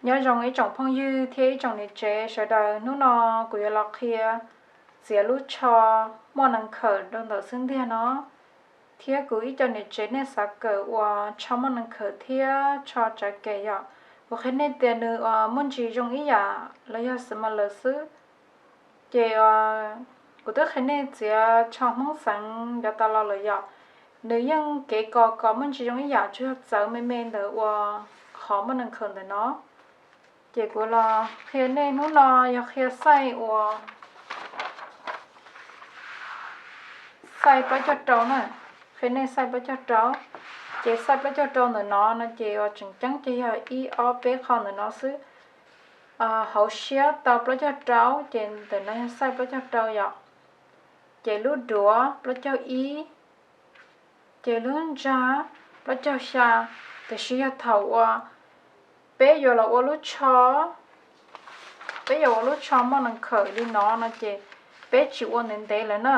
Nyob zoo ib tsoom phooj ywg thiab ib tsoom niam tsev sawv daws, hnub no kuv yuav los qhia txiav lub tsho muaj nees khawm rau ntawm xub ntiag no, thiab kuv ib co niam tsev nej xav kawm uas tsho muaj nees khawm thiab tsho tsav kem yom. Kuv qhia nej tias nws muaj ntsis zoo ib yam los yog xwm mas lawm xwb. Ces kuv twb qhia nej txiav tsho Hmoob xeev yav tas los lawm yom. Nws yeej kev kos kos muaj ntsis zoo ib yam, tsuas yog txawv me me ntawm uas qhov muaj nees khawm ntawm no. Ces kuv los qhia nej hnub no yog qhia xaij uas xaij plaub caug rau na. Qhia nej xaij plaub caug rau. Ces xaij plaub caug rau ntawm no no ces uas tseem ceeb ces yog ib ob peb qho ntawm no xwb. Hauv siab tau plaub caug rau, ces ntawm no yog xaij plaub caug rau yom. Ces lub duav plaub caug ib, ces lub ntsag plaub caug xya. Tiam sis yog thaum uas peb yuav los ua lub tsho, peb yuav ua lub tsho muaj nees khawm li no no ces peb tsis ua ntev ntev lawm na.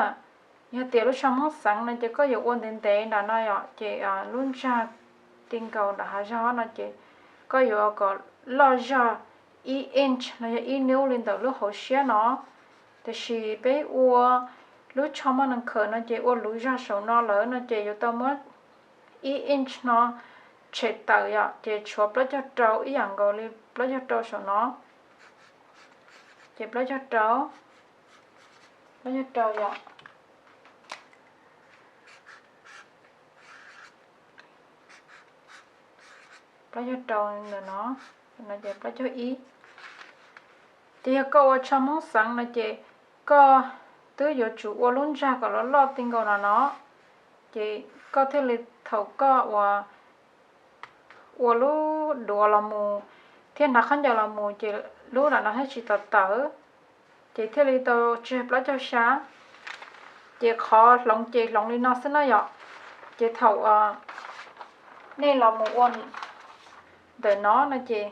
Yog tias lub tsho Hmoob xeev no ces koj yuav ua ntev ntev nram no yom, ces lub ntsag ti nkaus nram hav zog no ces koj yuav kom loj zog ib inch los yog ib nub li ntawm lub hauv siab no. Tiam sis peb ua lub tsho muaj nees khawm no ces ua luv zog saum no lawm no ces yuav tau muab ib inch no tshem tawm yom, ces tshuav plaub caug rau ib yam nkaus li plaub caug rau saum no. Ces plaub caug rau, plaub caug rau yom. Plaub caug rau ntawm no, no ces plaub caug ib. Ces yog koj ua tsho Hmoob xeev no ces koj twb yuav tsum ua lub ntsag kom loj loj ti nkaus no no, ces koj thiaj li thaum koj ua, ua lub duav los mus thiab hnav khaub ncaws los mus ces lub nram no thiaj tsis tawm tawm, ces thiaj li tau tseg plaub caug xya. Ces qhov hloov ces hloov li no xwb na yom. Ces thaum nej los mus ua ntawm no no ces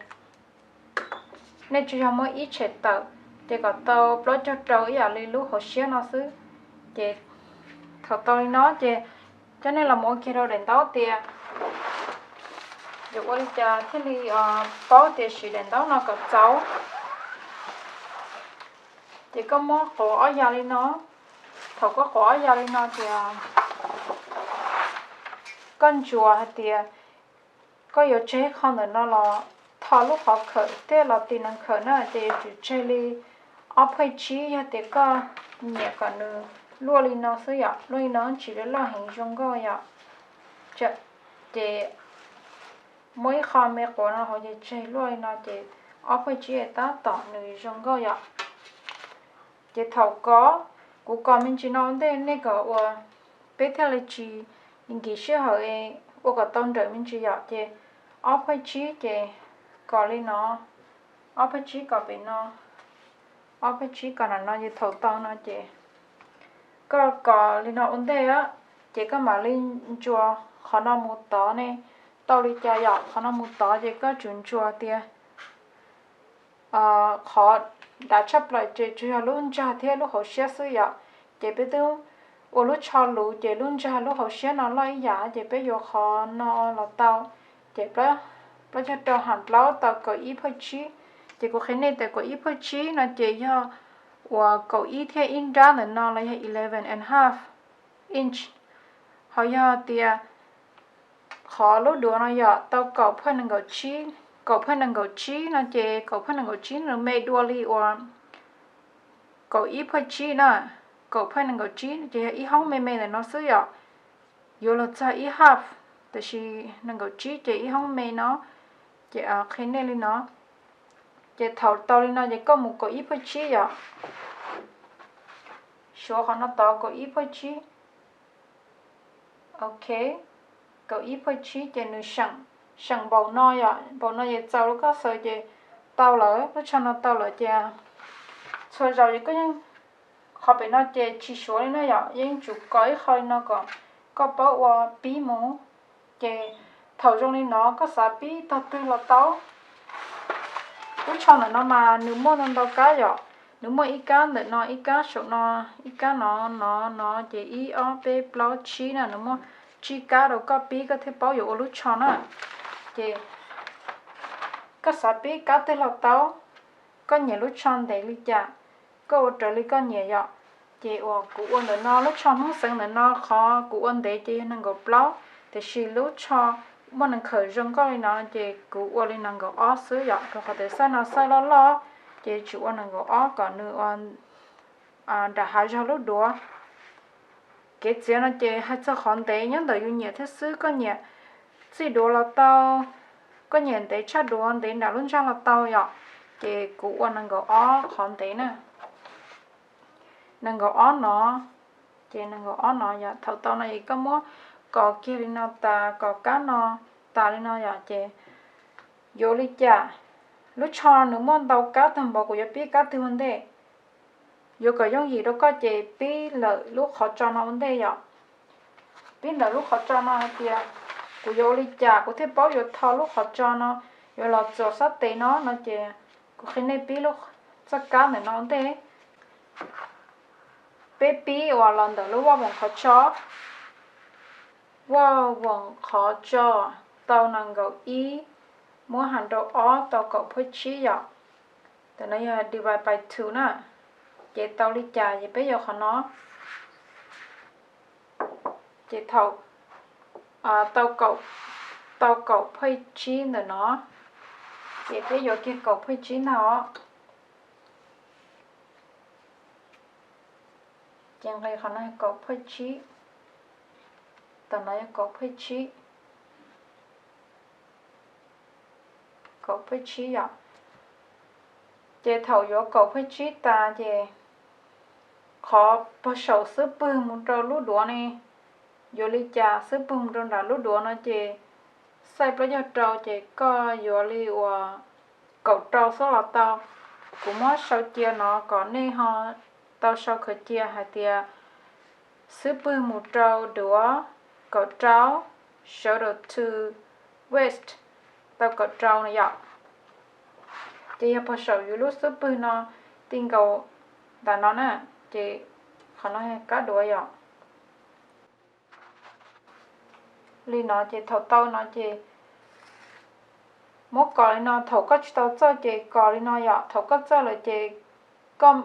nej tsuas yog muab ib tshem tawm, ces kom tau plaub caug rau ib yam li lub hauv siab no xwb. Ces thaum tau li no ces coj nej los mus ua kiag rau daim ntaub tias yuav ua li cas thiaj li paub tias siv daim ntaub no kom txaus. Ces koj muab quav ob yav li no. Thaum koj quav ob yav li no ces koj ntsuas hais tias koj yuav tseg qho ntawm no los tho lub qhov khawm thiab los tis nees khawm na, ces yuav tsum tseg li ob phav tsib. Yog tias koj nyiam kom nws luaj li no xwb yom, luaj li no tsis loj heev zoo nkauj yom. Ces muab ib qho me quav no hauv ces tseg luaj li no ces ob phav tsib tab tom nws zoo nkauj yom. Ces thaum kos, kuv kos me ntsis no ua ntej nej kom ua, peb thiaj li tsis nkim sij hawm ua kom tau nrawm me ntsis yom. Ces ob phav tsib ces kos li no, ob phav tsib kos pem no, ob phav tsib kos nram no ces thaum tau no ces koj kos li no ua ntej, ces koj mam li ntsuas qhov no mus tod ne. Tau li cas yom, qhov no mus tod ces koj tsum ntsuas tias qhov dav tshaj plaws ces tsuas yog lub ntsag thiab lub hauv siab xwb yom. Ces peb twb ua lub tsho luv ces lub ntsag lub hauv siab no loj ib yam, ces peb yuav qhov no los tau. Ces plaub caug rau hab plaub tau kaum ib phav tsib. Ces kuv qhia nej tias kaum ib phav tsib no ces yog uas kaum ib thiab ib nrab ntawm no los yog eleven and half inch. Ho yog tias qhov lub duav no yog tau kaum phav nees nkaum tsib, kaum phav nees nkaum tsib no ces kaum phav nees nkaum tsib nws me dua li uas kaum ib phav tsib na. Kaum phav nees nkaum tsib ces yog ib hoob me me ntawm no xwb yom. Yuav luag txog ib half, tiam sis nees nkaum tsib ces ib hoob me no. Ces qhia nej li no. Ces thaum tau li no ces koj mus kaum ib phav tsib yom. Suav qhov no tod kaum ib phav tsib. Ok, kaum ib phav tsib ces nws seem, seem npaum no yom, npaum no ces txaus rau koj xaws ces tau lawm, lub tsho no tau lawm ces txhua zaus ces koj yeej, qhov pem no ces tsis suav li no yom, yeej tsum kos ib qho li no kom koj paub ua pib mus. Ces thaum zoo li no koj xav pib tog twg los tau. Lub tsho ntawm no mas nws muaj ntau ntau kab yom, nws muaj ib kab ntawm no, ib kab saum no, ib kab no, no, no, ces ib ob peb plaub tsib na, nws muaj tsib kab rau koj pib koj thiaj paub yuav ua lub tsho na. Ces koj xav pib kab twg los tau, koj nyiam lub tsho ntev li cas, koj ua raws li koj nyiam yom. Ces uas kuv ua ntawm no, lub tsho Hmoob Xeev ntawm no qhov kuv ua ntev ces yog nees nkaum plaub, tiam sis lub tsho muaj neeg khawm zoo nkauj li no ces kuv ua li nees nkaum ob xwb yom, rau qhov tias xaij no xaij loj loj, ces tsuas ua nees nkaum ob kom nws ua nram hav zog lub duav. Kev txiav no ces hais txog qhov ntev nyob ntawm yus nyiam thiab xwb, koj nyiam txij duav los tau, koj nyiam ntev tshaj duav ntev nram lub ntsag los tau yom. Ces kuv ua nees nkaum ob qhov ntev na, nees nkaum ob no, ces nees nkaum ob no yom. Thaum tau no es koj muab kos kiag li no tas, kos kab no tas li no yom, ces yuav li cas, lub tsho nws muaj ntau kab tag npaum, kuv yuav pib kab twg ua ntej. Yuav kom yooj yim rau koj ces pib lawm lub qhov tso no ua ntej yom. Pib ntawm lub qhov tso no hais tias kuv yuav ua li cas kuv thiaj paub yuav tho lub qhov tso no yuav los txuas sab tes no no ces kuv qhia nej pib lub txoj kab ntawm no ua ntej. Peb pib uas los ntawm lub vaj voom qhov tso, vaj voom qhov tso tau nees nkaum ib, muab hais rau ob tau kaum phaj tsib yom. Tam no yog divide by two na, ces tau li cas ces peb yuav qhov no. Ces thaum tau kaum phaj tsib ntawm no, ces peb yuav kiag kaum phaj tsib ntag os. Ces nqis qhov no kaum phaj tsib, tam no yog kaum phaj tsib, kaum phaj tsib yom. Ces thaum yuav kaum phaj tsib tas ces qhov pog saum xub pwg mus rau lub duav ne, yuav li cas xub pwg mus rau nram lub duav no ces xaij plaub caug rau ces koj yuav li uas kaum rau xwb los tau. Kuv muab sau cia no kom nej ho tau sau khaws cia hais tias xub pwg mus rau duav kaum rau, shoulder to waist tau kaum rau no yom. Ces yog pog saum yus lub xub pwg no ti nkaus ntawm no na, ces qhov no kab duav yom. Li no ces thaum tau no ces muab kos li no, thaum koj tsis tau txawj ces kos li no yom, thaum koj txawj lawm ces koj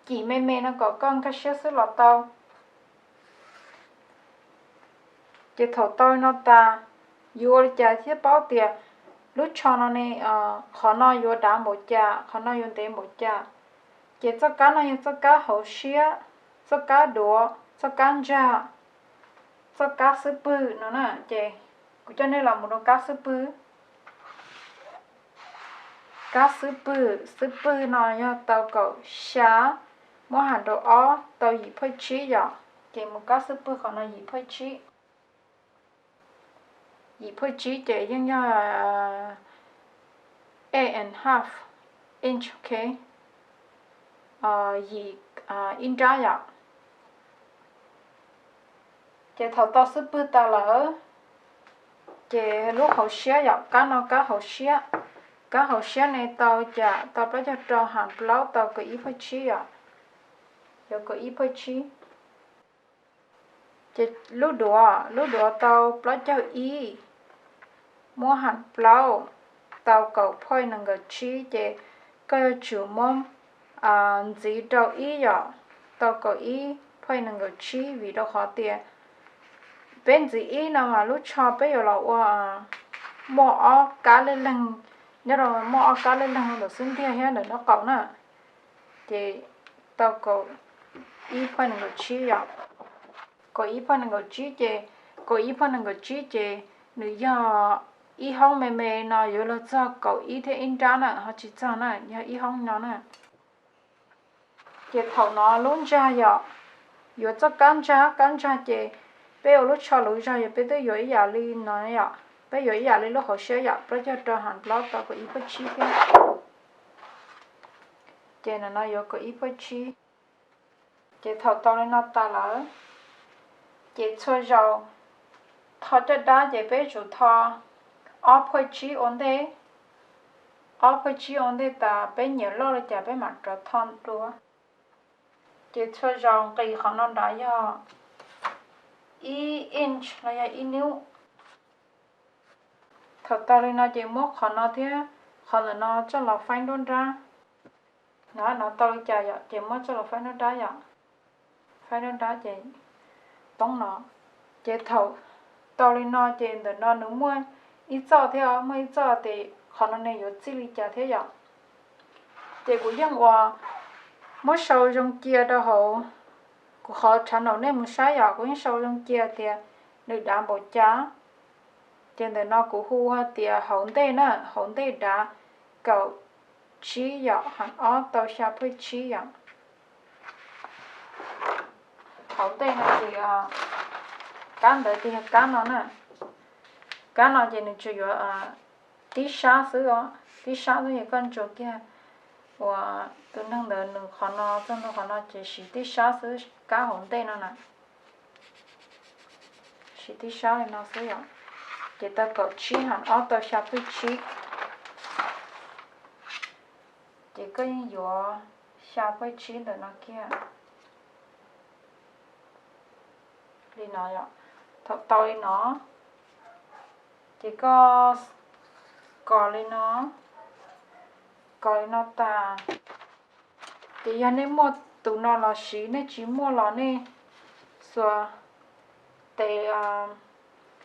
cim me me no kom koj nkag siab xwb los tau. Ces thaum tau li no tas, yuav ua li cas thiaj paub tias lub tsho no ne, qhov no yuav dav npaum cas, qhov no yuav ntev npaum cas? Ces txoj kab no yog txoj kab hauv siab, txoj kab duav, txoj kab ntsag, txoj kab xub pwg no na. Ces kuv coj nej los mus rau kab xub pwg. Kab xub pwg, xub pwg no yog tau kaum xya, muab hais rau ob tau yim phaj tsib yom. Ces mus kab xub pwg qhov no yim phaj tsib. Yim phaj tsib ces yeej yog eight and half inch, ok, yim ib nrab yom. Ces thaum tau xub pwg tas lawm, ces lub hauv siab yom, kab no kab hauv siab, kab hauv siab ne tau cas, tau plaub caug rau hais plaub tau kaum ib phaj tsib yom, yuav kaum ib phaj tsib. Ces lub duav, lub duav tau plaub caug ib, muab hais plaub tau kaum phaj nees nkaum tsib, ces koj yuav tsum muab ntxiv rau ib yom, tau kaum ib phaj nees nkaum tsib, vim rau qhov tias peb ntxiv ib no mas lub tsho peb yuav los ua muaj ob kab lej leeg, nyob rau muaj ob kab lej leeg ntawm xub ntiag thiab ntawm nraub qaum na. Ces tau kaum ib phaj nees nkaum tsib yom. Kaum ib phaj nees nkaum tsib ces, kaum ib phaj nees nkaum tsib ces nws yog ib hoob me me no yuav luag txog kaum ib thiab ib nrab na, ho tsis txog na, yog ib hoob no na. Ces thaum no lub ntsag yom, yuav txoj kab ntsag, kab ntsag ces peb ua lub tsho luv zog yog peb twb yuav ib yam li no yom, peb yuav ib yam li lub hauv siab yom, plaub caug rau hais plaub tau kaum ib phaj tsib thiab. Ces no no yuav kaum ib phaj tsib. Ces thaum tau li no tas lawm, ces txhua zaus tho caj dab ces peb tsum tho ob phaj tsib ua ntej. Ob phaj tsib ua ntej tas peb nyiam loj li cas peb mam rov tho dua. Ces txhua zaus nqis qhov no nrad yog ib inch los yog ib nub. Thaum tau li no ces muab qhov no thiab qhov ntawm no coj los faib nruab nrab. No, no tau li cas yom, ces muab coj los faib nruab nrab yom. Faib nruab nrab ces poob no. Ces thaum tau li no ces ntawm no nws muaj ib txoj thiab, muaj ib txoj ces qhov no nws yuav txij li cas thiab yom. Ces kuv yeej ua muab sau zoo cia rau hauv kuv qhov channel nej mus saib yom, kuv yeej sau zoo cia tias nws dav npaum cas. Ces ntawm no kuv hu hais tias hauv ntej na, hauv ntej dav kaum tsib yom, hab ob tau xya phej tsib yom. Hauv ntej no ces kab ntawd ces yog kab no na. Kab no ces nws tsuas yuav tib sab xwb os, tib sab xwb, yog koj ntsuas kiag uas tus neeg ntawd nws qhov no txog ntua qhov no ces siv tib sab xwb, kab hauv ntej no na. Siv tib sab li no xwb yom. Ces tau kaum tsib hab ob tau xya phej tsib. Ces koj yeej yuav xya phej tsib ntawm no kiag li no yom. Thaum tau li no ces koj kos li no, kos li no tas. Ces yog nej muaj tus no los siv, nej tsis muaj los nej xuas tes,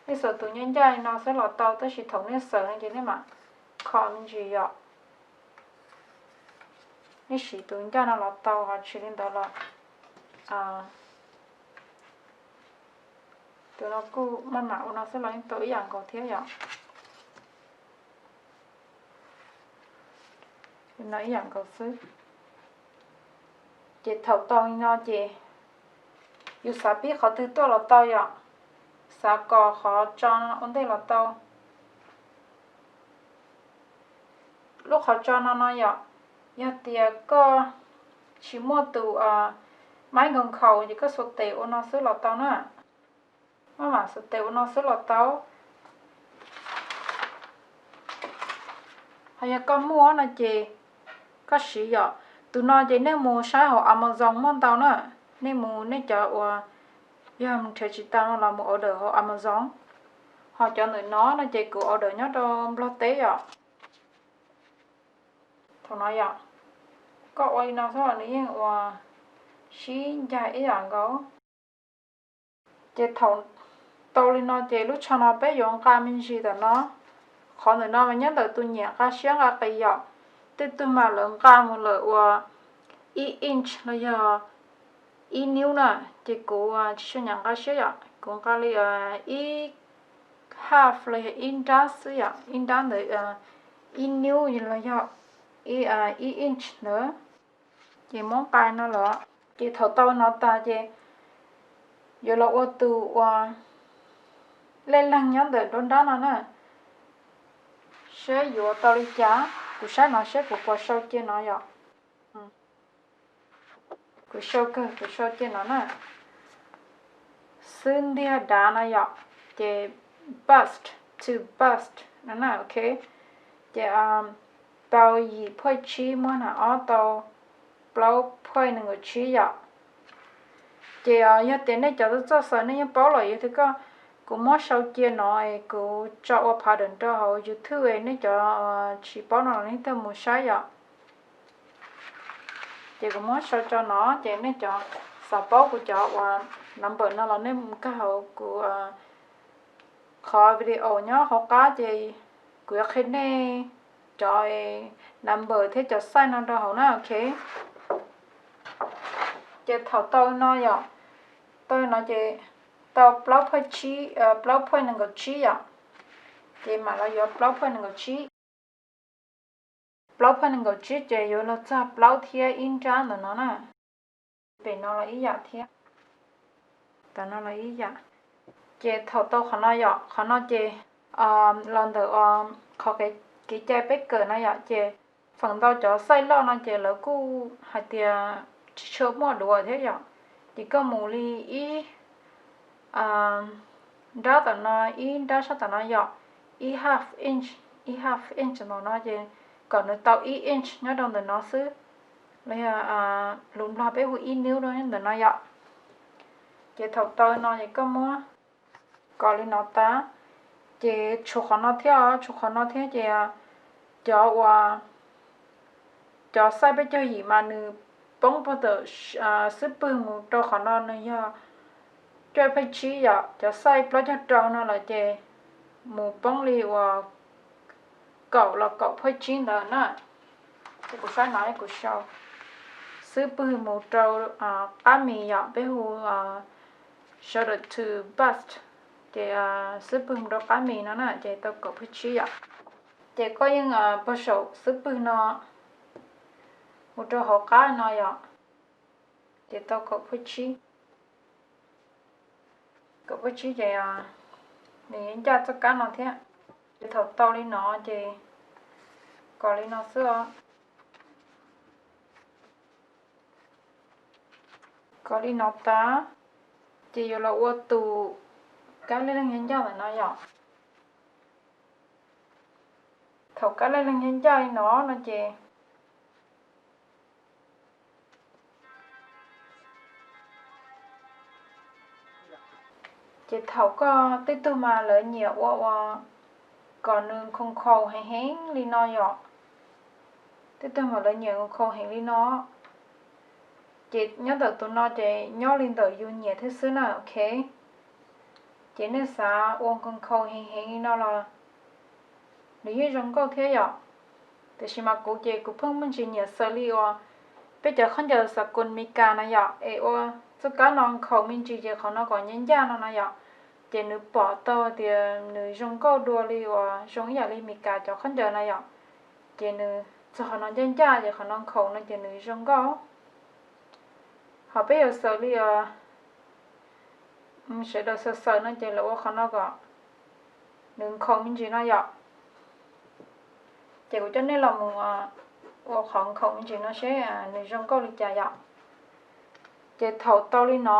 nej xuas tus ncaj ncaj li no xwb los tau, tab sis thaum nej xaws no ces nej mam kho me ntsis yom. Nej siv tus ncaj no los tau, ho tsis li ntawd los tus no kuj maj mam ua no xwb los yeej tau ib yam nkaus thiab yom. No ib yam nkaus xwb. Ces thaum tau li no ces yus xav pib qhov twg tuaj los tau yom, xav kos qhov tso ua ntej los tau. Lub qhov tso no no yom, yog tias koj tsis muaj tus maib nkaus nkhaus ces koj xuas tes ua no xwb los tau na. Maj mam xuas tes ua no xwb los tau. Ho yog koj muaj no ces koj siv yom. Tus no ces nej mus saib hauv Amazon muaj ntau na. Nej mus, nej cov uas yog nrhiav tsis tau no los mus order hauv Amazon. Ho cov ntawm no no ces kuv order nyob rau Nplog teb yom. Thaum no yom, koj ua li no xwb los nws yeej ua sib ncag ib yam nkaus. Ces thaum tau li no ces lub tsho no peb yuav nqa me ntsis ntawm no. Qhov ntawm no mas nyob ntawm tus nyiam nqa siab nqa qis yom. Tej tug mas lawv nqa mus lawm ua ib inch los yog ib niub na, ces kuv tsis tshua nyiam nqa siab yom, kuv nqa li ib half los yog ib nrab xwb yom, ib nrab ntawd ib niub los yog ib inch ntawd. Ces muab nqa no lawm, ces thaum tau no tas ces yuav los ua tus uas lej leeg nyob ntawm nruab nrab no na. Saib yuav tau li cas, kuv saib no saib kuv puas sau cia no yom. Kuv sau kawg, kuv sau cia no na. Xwb ntiag dav no yom, ces bust, to bust no na, ok. Ces tau yim phaj tsib muab hnav ob tau plaub phaj nees nkaum tsib yom. Ces yog tias nej cov txawj txawj xaws nej yeej paub lawm, yog tias koj, kuv muab sau cia no es kuv tso ua pattern rau hauv YouTube es nej cov tsis paub no los nej thiaj mus saib yom. Ces kuv muab sau tso no ces nej cov xav paub kuv cov uas number no los nej mus kag hauv kuv qhov video nyob hauv qab ces kuv yuav qhia nej cov number thiab cov size no rau hauv na, ok. Ces thaum tau no yom, tau no ces tau plaub phaj tsib, plaub phaj nees nkaum tsib yom. Ces mam los yuav plaub phaj nees nkaum tsib. Plaub phaj nees nkaum tsib ces yuav los txog plaub thiab ib nrab ntawm no na. Pem no los ib yam thiab, tam no los ib yam. Ces thaum tau qhov no yom, qhov no ces los ntawm qhov kev cai peb kawm no yom, ces feem ntau cov size loj no ces lawv kuj hais tias tsis tshua muaj dua thiab yom. Ces koj mus li ib nrab tom no, ib nrab sab tom no yom, ib half inch, ib half inch ntawm no ces kom nws tau ib inch nyob rau ntawm no xwb, los yog lus Nplog peb hu ib niub rau ntawm no yom. Ces thaum tau no ces koj muab kos li no tas, Ces tshuav qhov no thiab, tshuav qhov no thiab ces cov uas cov xaij peb caug yim mas nws poob puag ntawm xub pwg mus rau qhov no nws yog cuaj phav tsib yom, cov xaij plaub caug rau no lawm ces mus poob li uas kaum los kaum phav tsib ntawd na. Ces kuv saib no kuv sau xub pwg mus rau qab mis yom, peb hu shoulder to bust, ces xub pwg mus rau qab mis no na ces tau kaum phav tsib yom. Ces koj yeej puag saum xub pwg no mus rau hauv qab no yom, ces tau kaum phav tsib. Kaum phav tsib ces nws ncaj txoj kab no thiab. Ces thaum tau li no ces kom li no xwb os. Kom li no tas, ces yuav los ua tus kab lej leeg ncaj ncaj ntawm no yom. Thaum kab lej leeg ncaj ncaj li no no ces Ces thaum koj tej tug mas lawv nyiam ua ua kom nws nkhaus nkhaus heev heev li no yom, tej tug mas lawv nyiam nkhaus nkhaus heev li no, ces nyob ntawm tus no ces nyob li ntawm yus nyiam thiab xwb na, ok. Ces nej xav ua nkhaus nkhaus heev heev li no los nws yeej zoo nkauj thiab yom. Tiam sis mas kuv ces kuv pheej muaj ntsis nyiam xaws li uas peb cov khaub ncaws xav kus Meskas na yom, es ua txoj kab no nkhaus me ntsis ces qhov no kom ncaj ncaj no na yom, ces nws pom tau tias nws zoo nkauj dua li uas zoo ib yam li Meskas cov khaub ncaws na yom. Ces nws txog qhov no ncaj ncaj ces qhov no nkhaus no ces nws zoo nkauj. Ho peb yuav xaws li sawv daws xaws xaws no ces lawv ua qhov no kom nws nkhaus me ntsis no yom. Ces kuv coj nej los mus ua qhov nkhaus me ntsis no seb nws zoo nkauj li cas yom. Ces thaum tau li no,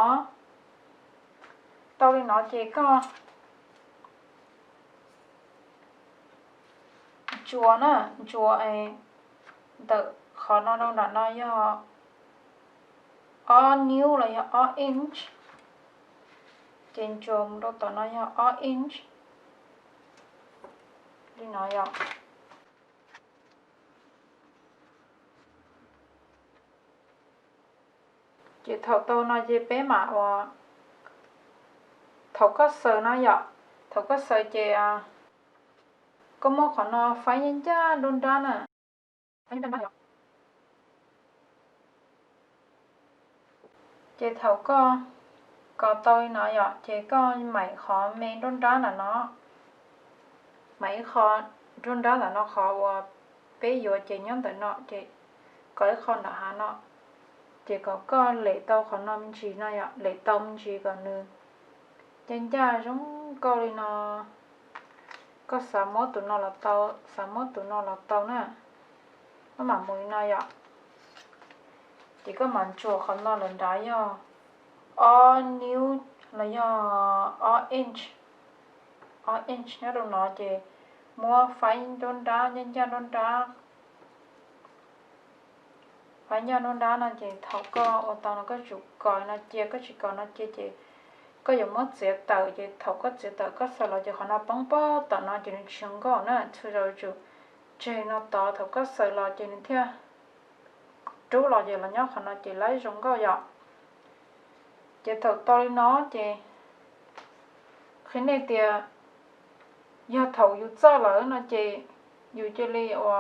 tau li no ces koj ntsuas na, ntsuas ntawm qhov no rau nram no yog ob niub los yog ob inch, ces ntsuas mus rau tom no yog ob inch li no yom. Ces thaum tau no ces peb mam ua, thaum koj xaws no yom, thaum koj xaws ces koj muab qhov no faib ncaj ncaj nruab nrab na. Ces thaum koj kos tau li no yom, ces koj maim qhov me nruab nrab ntawm no, maim ib qho nruab nrab ntawm no, qhov uas peb yuav ces nyob ntawm no, ces kos ib qho nram hav no, ces kom koj lem tau qhov no me ntsis no yom, lem tau me ntsis kom nws ncaj ncaj zoo nkauj li no. Koj xav muab tus no los tau, xav muab tus no los tau na, koj mam mus li no yom. Ces koj mam ntsuas qhov no lawm nrad yog ob niub los yog ob inch, ob inch nyob rau no ces muab faib nruab nrab, ncaj ncaj nruab nrab, faib ncaj nruab nrab no ces thaum koj ua tau no koj tsum kos no cia, koj tsis kos no cia ces koj yuav muab txiav tawm, ces thaum koj txiav tawm koj xaws los ces qhov no poob puag tom no ces nws tsis zoo nkauj na, txhua zaus tsum tseg no tod thaum koj xaws los ces nws thiaj rub los ces los nyob qhov no ces lawv zoo nkauj yom. Ces thaum tau li no ces qhia nej tias yog thaum yus txawj lawm no ces yus cia li ua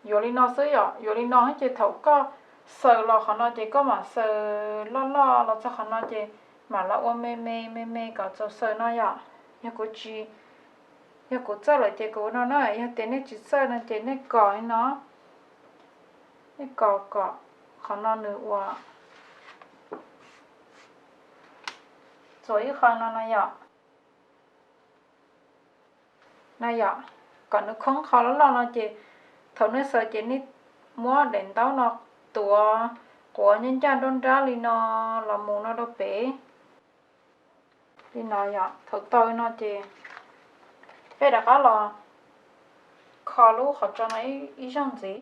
yuav li no xwb yom, yuav li no ces thaum koj xaws los qhov no ces koj mam xaws loj loj los txog qhov no ces mam los ua me me me me kom txaus xaws no yom. Yog kuv tsis, yog kuv txawj lawm ces kuv ua no na, yog tias nej tsis txawj no ces nej kos li no, nej kos kom qhov no nws ua txuas ib qho no no yom. No yom, kom nws khoob qho loj loj no ces thaum nej xaws ces nej muab daim ntaub no tuav quav ncaj ncaj nruab nrab li no los mus no rau pem. Li no yom, thaum tau li no ces peb rov qab los kho lub qhov tso no ib zaug ntxiv.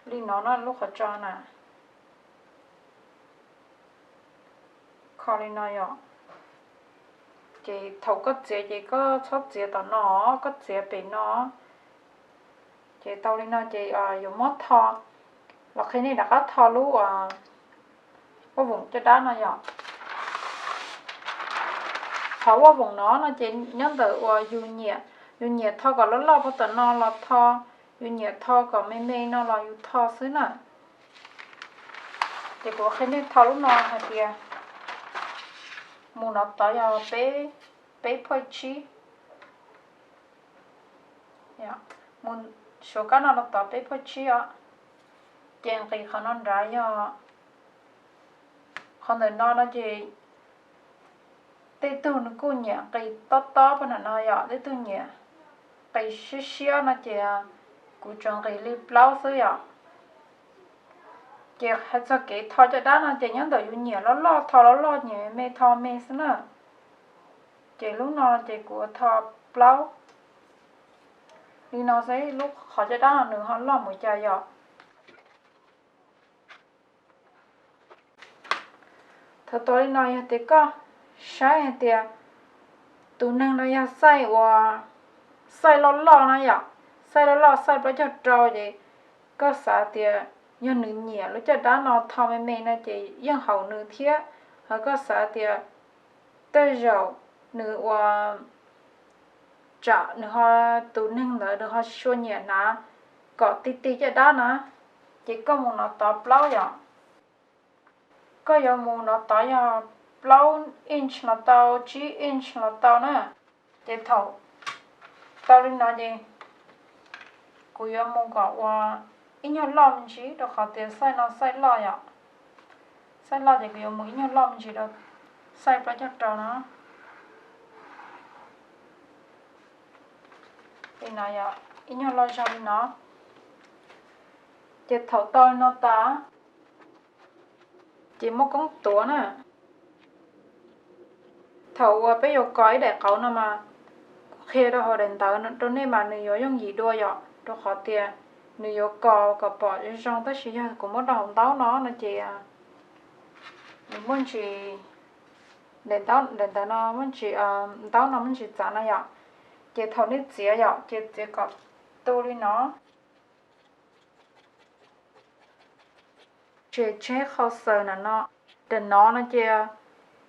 Li no na, lub qhov tso na, kho li no yom. Ces thaum koj txiav ces koj txhob txiav tom no, koj txiav pem no. Ces tau li no ces yuav muab tho, los qhia nej rov qab tho lub ua voom caj dab no yom. Qhov ua voom no no ces nyob ntawm uas yus nyiam, yus nyiam tho kom loj loj puag tom no los tho, yus nyiam tho kom me me no los yus tho xwb na. Ces kuv qhia nej tho lub no hais tias mus no tod yog peb, peb phaj tsib, mus suav kab no los tod peb phaj tsib os. Ces nqis qhov no nrad yog, qhov ntawm no no ces tej tug nws kuj nyiam nqis tob tob puag nram no yom, tej tug nyiam nqis siab siab no ces kuv tsuas nqis li plaub xwb yom. Ces hais txog kev tho caj dab no ces nyob ntawm yus nyiam loj loj tho loj loj, nyiam me tho me xwb na. Ces lub no ces kuv tho plaub li no xwb, lub qhov caj dab no nws ho loj mus cas yom. Thaum tau li no yog tias koj saib hais tias tus neeg no yog xaij uas, xaij loj loj na yom, xaij loj loj xaij plaub caug rau ces koj xav tias yog nws nyiam lub caj dab no tho me me no ces yeej haum nws thiab. Ho koj xav tias tej zaum nws ua, tsam nws ho, tus neeg ntawd nws ho tsis tshua nyiam hnav kom ti ti caj dab na, ces koj mus no tod plaub yom. Koj yuav mus no tod yog plaub inch los tau, tsib inch los tau na. Ces thaum tau li no ces kuv yuav mus kom ua ib nyuag loj me ntsis rau qhov tias xaij no xaij loj yom. Xaij loj ces kuv yuav mus ib nyuag loj me ntsis rau xaij plaub caug rau no. Li no yog ib nyuag loj zog li no. Ces thaum tau li no tas, ces muab koob tuav na. Thaum uas peb yuav kos ib daim qauv no mas kuv qhia rau hauv daim ntawv rau nej mas nws yuav yooj yim dua yom, rau qhov tias nws yuav kos kom pom zoo zoo, tab sis yog kuv muab rau hauv ntaub no no ces nws muaj ntsis, daim ntawv no muaj ntsis, ntaub no muaj ntsis txav no yom. Ces thaum nej txiav yom ces txiav kom tu li no. Ces tseg qhov xaws na no, daim no no ces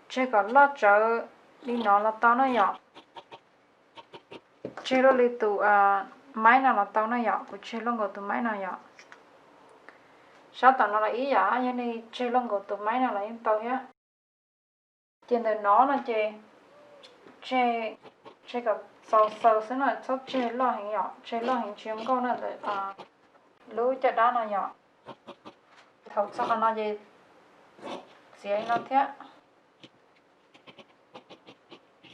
tseg kom loj tsawv li no los tau na yom. Tseg loj li tus maib no los tau na yom, kuv tseg loj nkaus tus maib no yom. Sab tom no los ib yam, yog nej tseg loj nkaus tus maib no los yeej tau thiab. Ces ntawm no no ces tseg, tseg kom txaus xaws xwb na, txhob tseg loj heev yom, tseg loj heev tsis zoo nkauj na ntawm lub caj dab no yom. Thaum txog qhov no ces txiav li no thiab.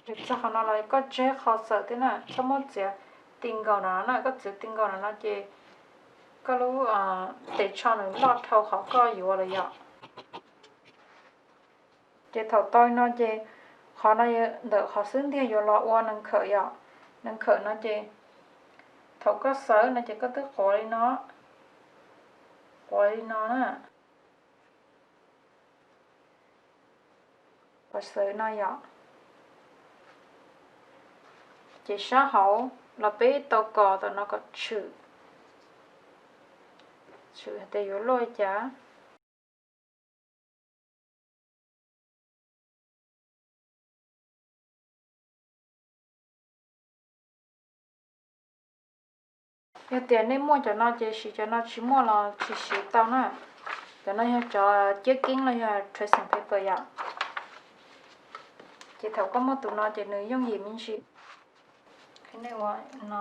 Txog qhov no los koj tseg qhov xaws thiab na, txhob muab txiav ti nkaus no na, koj txiav ti nkaus no no ces koj lub tes tsho nws loj dhau qhov koj yuav lawm yom. Ces thaum tau li no ces qhov no ntawm qhov xub ntiag yuav los ua nees khawm yom. Nees khawm no ces thaum koj xaws no ces koj twb quav li no, quav li no na. Qhov xaws no yom. Ces sab hauv los peb tau kos tom no kom tshwm, tshwm hais tias yuav luaj li cas. Yog tias nej muaj cov no ces siv, cov no tsis muaj los tsis siv tau na. Cov no yog cov ciab keeb los yog tracing paper yom. Ces thaum koj muaj tus no ces nws yooj yim me ntsis. Nej ua no.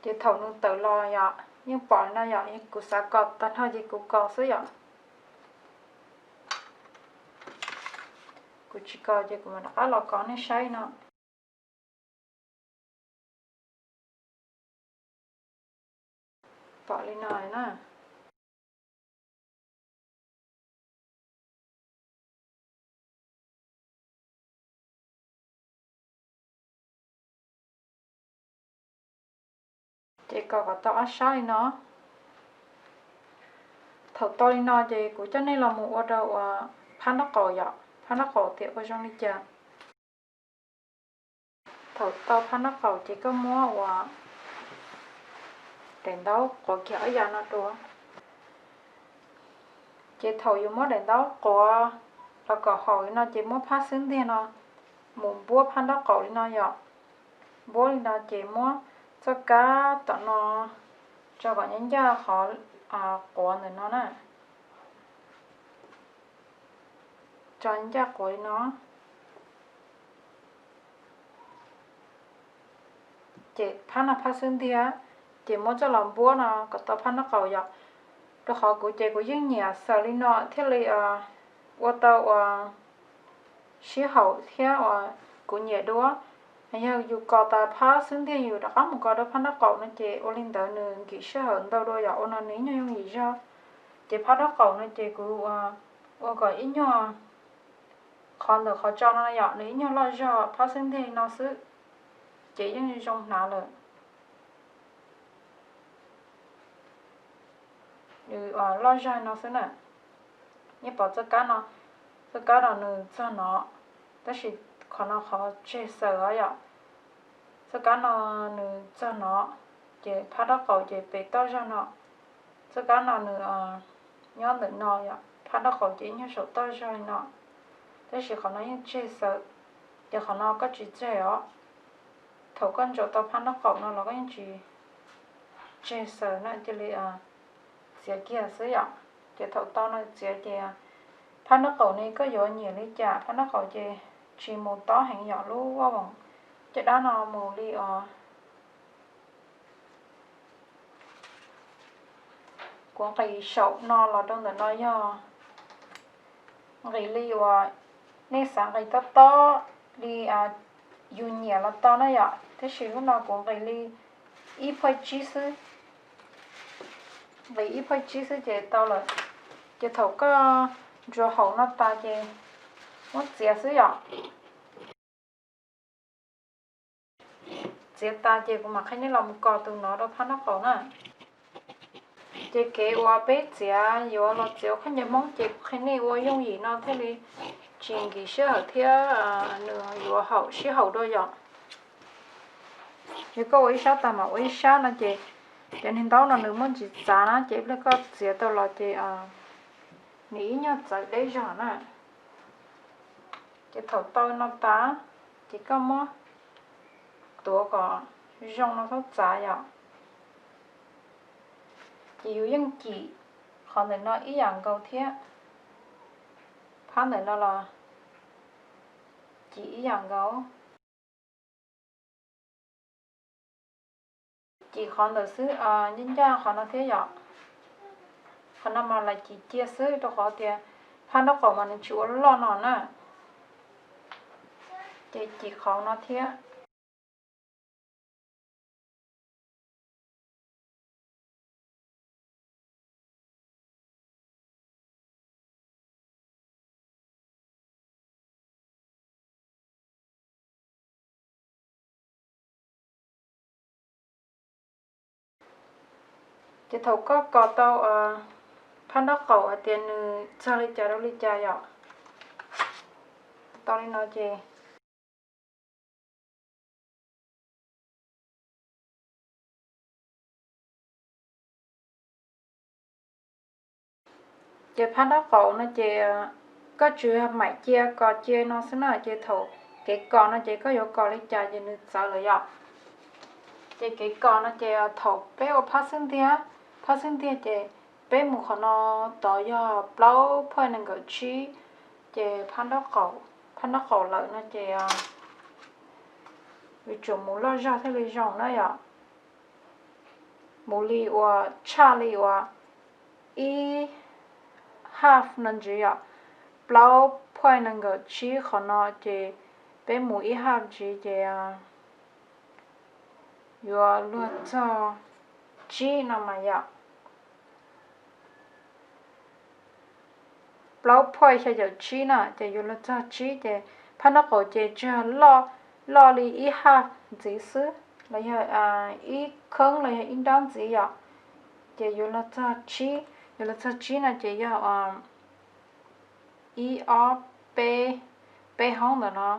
Ces thaum nws tawm los yom, yeej pom li no yom, kuv xav kos tag nrho ces kuv kos xwb yom. Kuv tsis kos ces kuv mam rov qab los kos nej saib no. Pom li no na. Ces kos kom tau ob sab li no. Thaum tau li no ces kuv coj nej los mus ua rau uas phab nraub qaum yom, phab nraub qaum tias ua zoo li cas. Thaum tau phab nraub qaum ces koj muab uas daim ntaub quav kiag ob yav no dua. Ces thaum yus muab daim ntaub quav los kom haum li no ces muab phab xub ntiag no mus npuab phab nraub qaum li no yom. Npuab li no ces muab txoj kab tom no tso kom ncaj ncaj qhov quav ntawm no na. Tso ncaj quav li no. Ces phab no phab xub ntiag, ces muab coj los npuab no kom tau phab nraub qaum yom. Rau qhov kuv ces kuv yeej nyiam xaws li no thiaj li ua tau uas sib haum thiab uas kuv nyiam dua. Yog yus kos tas phab xub ntiag yus rov qab mus kos rau phab nraub qaum no ces ua li ntawd nws nkim sij hawm ntau dua yom, ua no nws ib nyuag yooj yim zog. Ces phab nraub qaum no ces kuv ua kom ib nyuag qhov ntawm qhov tso no yom, nws ib nyuag loj zog phab xub ntiag li no xwb, ces yeej zoo hnav lawm. Nws loj zog no xwb na. Nej pom txoj kab no, txoj kab no nws txog no, tab sis qhov no qhov tseg xaws os yom. Txoj kab no nws txog no, ces phab nraub qaum ces pem toj zog no. Txoj kab no nws nyob ntawm no yom, phab nraub qaum ces ib nyuag saum toj zog li no, tab sis qhov no yeej tseg xaws, ces qhov no koj tsis tseg os. Thaum koj ntsaum tau phab nraub qaum no los koj yeej tsis tseg xaws na, cia li txiav kiag xwb yom. Ces thaum tau no txiav ces phab nraub qaum ne koj yuav nyiam li cas, phab nraub qaum ces tsis mus tob heev yom, lub vaj voom caj dab no mus li os Kuv nqis saum no los rau ntawm no yog nqis li uas nej xav nqis tob tob li yus nyiam los tau na yom, tab sis lub no kuv nqis li ib phav tsib xwb. Nqis ib phav tsib xwb ces tau lawm. Ces thaum koj ntsuas haum no tas ces muab txiav xwb yom. Txiav tas ces kuv mam qhia nej los mus kos tus no rau phab nraub qaum na. Ces kev uas peb txiav yuav los txiav khaub ncaws Hmoob ces kuv qhia nej ua yooj yim no thiaj li tsis nkim sij hawm thiab nws yuav haum sib haum dua yom. Yog koj ua ib sab tas mam ua ib sab no ces cov niag ntaub no nws muaj ntsis txav na, ces ib pliag koj txiav tau los ces nws ib nyuag txawv deb zog na. Ces thaum tau no tas, ces koj muab tuav kom zoo no txhob txav yom. Ces yus yeej cim qhov ntawm no ib yam nkaus thiab, phab ntawm no los cim ib yam nkaus. Cim qhov ntawm xwb, ncaj ncaj qhov no thiab yom. Qhov no mas lam cim cia xwb rau qhov tias phab nraub qaum mas nws tsis ua loj no na. Ces cim qhov no thiab. Ces thaum koj kos tau phab nraub qaum hais tias nws txog li cas rau li cas yom, tau li no ces Ces phab nraub qaum no ces koj tsuas yog maim cia kos cia no xwb na, ces thaum kev kos no ces koj yuav kos li cas ces nws txawv lawm yom. Ces kev kos no ces thaum peb ua phab xub ntiag, phab xub ntiag ces peb mus qhov no tod yog plaub phuaj nees nkaum tsib, ces phab nraub qaum lawm no ces yuav tsum mus loj zog thiaj li zoo na yom. Mus li uas tshaj li uas ib half no ntsis yom, plaub phuaj nees nkaum tsib qhov no ces peb mus ib half ntsis ces yuav luag txog tsib no mas yom. Plaub phuaj xya caum tsib na ces yuav luag txog tsib ces phab nraub qaum ces tsuas loj, loj li ib half ntxiv xwb. los yog ib kheeb los yog ib nrab ntxiv yom. Ces yuav luag txog tsib, yuav luag txog tsib no ces yog ib ob peb, peb hoob ntawm no,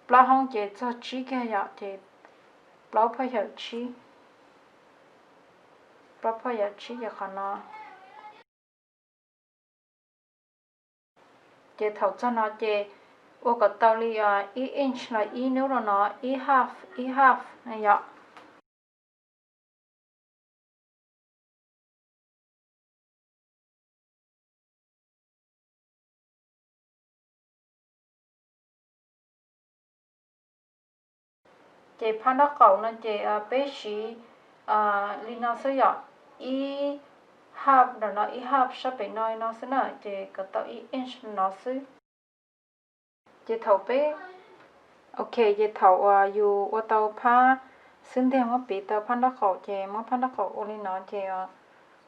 plaub hoob ces txog tsib kiag yom, ces plaub phoj yawm tsib, plaub phoj yawm tsib ces qhov no. Ces thaum txog no ces ua kom tau li ib inch los ib nub rau no, ib half ib half na yom. Ces phab nraub qaum no ces peb siv li no xwb yom, ib half nram no ib half sab pem no li no xwb na, ces kom tau ib inch no xwb. Ces thaum peb, ok, ces thaum uas yus ua tau phab xub ntiag muab piv tau phab nraub qaum ces muab phab nraub qaum ua li no ces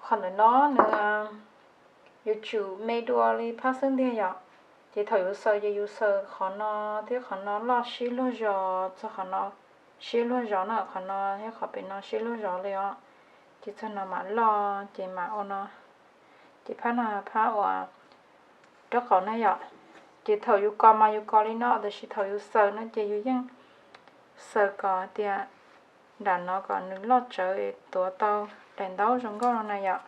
qhov ntawm no nws yuav tsum me dua li phab xub ntiag yom. Ces thaum yus xaws ces yus xaws qhov no thiab qhov no loj sib luag zos txog qhov no, sib luag zos na, qhov no thiab qhov pem no sib luag zos li os. Ces txog no mam loj ces mam ua no. Ces phab no phab uas nraub qaum na yom. Ces thaum yus kos mas yus kos li no, tab sis thaum yus xaws no ces yus yeej xaws kom tias nram no kom nws loj tsawv es tuav tau daim ntaub zoo nkauj no na yom.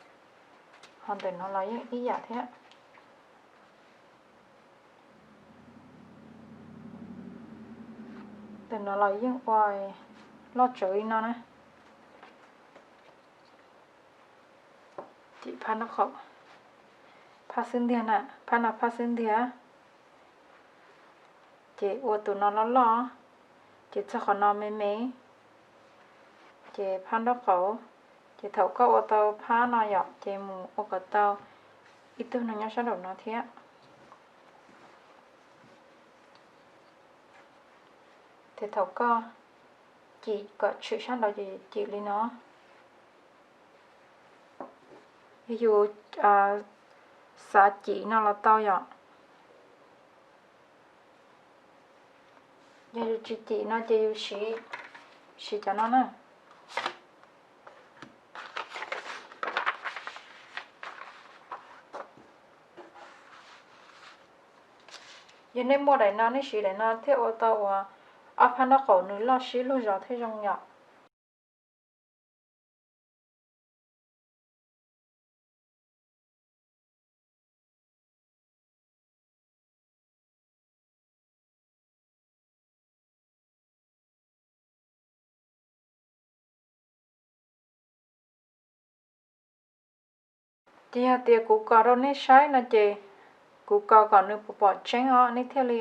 Ho ntawm no los yeej ib yam thiab. Ntawm no los yeej ua loj tsawv li no na. Ces phab nraub qaum, phab xub ntiag na, phab no phab xub ntiag. Ces ua tus no loj loj, ces txog qhov no me me, ces phab nraub qaum. Ces thaum koj ua tau phab no yom, ces mus ua kom tau ib tug no nyob sab nraum no thiab. Ces thaum koj cim kom tshwm sab nraud ces cim li no. Yog yus xav cim no los tau yom. Yog yus tsis cim no ces yus siv, siv cov no na. Yog nej muaj daim no nej siv daim no thiaj ua tau uas ob phab nraub qaum nws loj sib luag zos thiab zoo yom. Ces yog tias kuv kos rau nej saib no ces kuv kos kom nws pom tseeb os nej thiaj li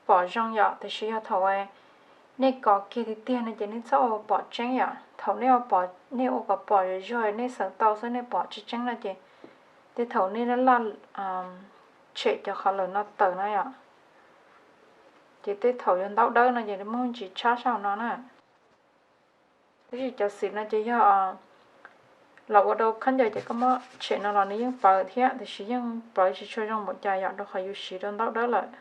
pom zoo yom. Tiam sis yog thaum nej kos kiag tiag tiag no ces nej txhob ua pom tseeb yom. Thaum nej ua kom pom zog zog nej xaws tau xwb nej pom tsis tseeb no ces tej thaum nej laj laj tshem cov qhov lawm no tawm na yom. Ces tej thaum yog ntaub dawb no ces muaj ntsis tshab saum no na. Tab sis cov xim no ces yog los ua rau khaub ncaws ces koj muab tshem no los nws yeej plawv thiab tiam sis yeej plawv tsis tshua zoo npaum cas yom rau qhov yus siv rau ntaub dawb lawm.